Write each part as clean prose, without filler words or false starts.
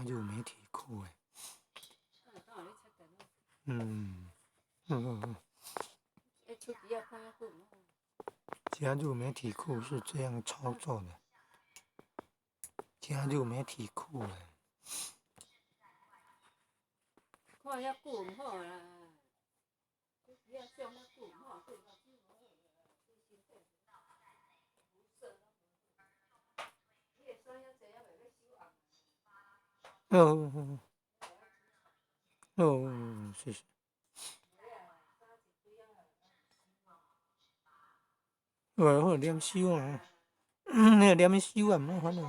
入媒體庫的。嗯嗯嗯。加入媒體庫是這樣操作的。加入媒體庫的。看遐久毋好啦，手機仔上遐久毋好，對目睭無好啦，對身體輻射攏無好。你的衫遐濟，猶袂欲收紅。哦哦哦，謝謝。哦，好黏手啊，那個黏手啊，毋好煩惱。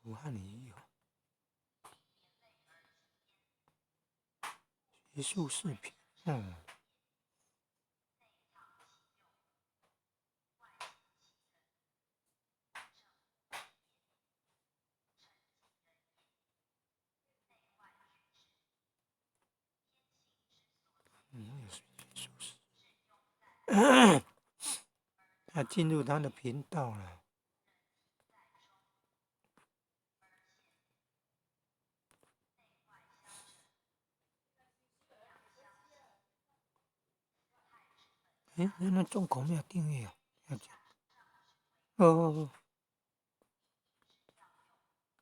武漢語結束視頻，嗯。嗯，結束視頻。他進入他的頻道了。欸，那總共沒有訂閱啊？哦。